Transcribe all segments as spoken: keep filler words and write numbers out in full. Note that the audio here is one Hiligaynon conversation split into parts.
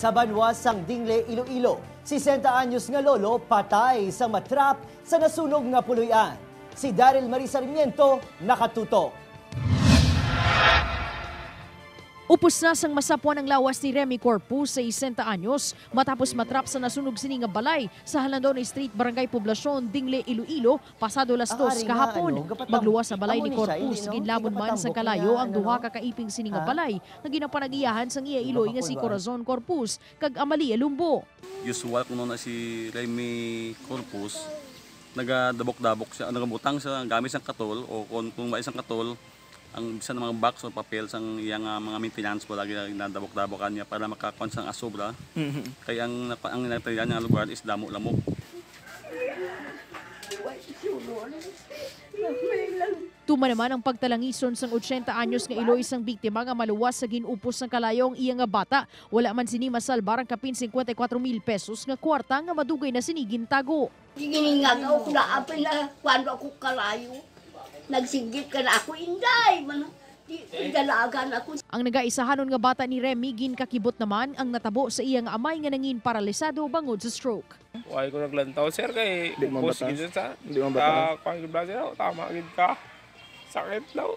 Sa banwa sang Dingle, Iloilo, sesenta anyos nga lolo patay sa matrap sa nasunog nga puloy-an. Si Daryl Marie Sarmiento nakatutok. Upos na sang masapwan ang lawas ni Remy Corpus, sesenta anyos, matapos matrap sa nasunog sini nga balay sa Halandon Street, Barangay Poblacion, Dingle, Iloilo, pasado las Ang dos ari nga, kahapon. Ano, gapatambok. Magluwas sa balay ni Corpus, ginlamon man sang kalayo ang duha ka kaiping sini nga balay nga ginapanag-iyahan sang iya iloy nga si Corazon Corpus kag Amalia Lumbo. Usual kuno na si Remy Corpus, nagadabok-dabok siya, nagabutang siya gamit sang katol, o kung, kung may isang katol, ang bisan mga box o papel sang iya nga mga maintenance, wala gina-, ginadabok-dabokan niya para makakuan sang asobra. Mhm. Kay ang, ang natayran nga lugar is damo lamok. Tuman naman ang pagtalangison sang ochenta anyos nga iloy sang biktima nga maluwas sa gin-upos sang kalayo ang iya nga bata. Wala man sini masalbar ang kapin cincuenta y cuatro mil pesos nga kwarta nga madugay na sini gintago. Giningagaw ko na apil na kuwan ako kalayo. Nagsinggit ka na ako, Inday, man. Di, di dalagan ako. Ang nagaisahanon nga bata ni Remy, ginkakibot naman ang natabo sa iya nga amay nga nangin paralisado bangod sa stroke. Why ko naglantaw, sir, kay Di mo upos bata? Gid sa Di mo bata? Sa kuwan gid ba, sir? Tama gid ka. Sakit daw.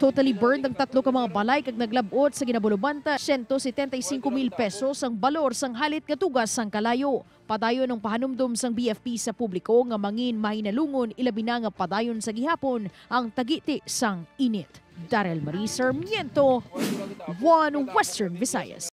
Totally burned ang tatlo ka mga balay kag naglab-ot sa ginabulubanta siyento setenta y cinco mil pesos ang balor sang halit nga tugas sang kalayo. Padayon ang pahanumdom sang B F P sa publiko nga mangin mahinalungon, ilabi na nga padayon sa gihapon ang tagiti sang init. Daryl Marie Sarmiento, One Western Visayas.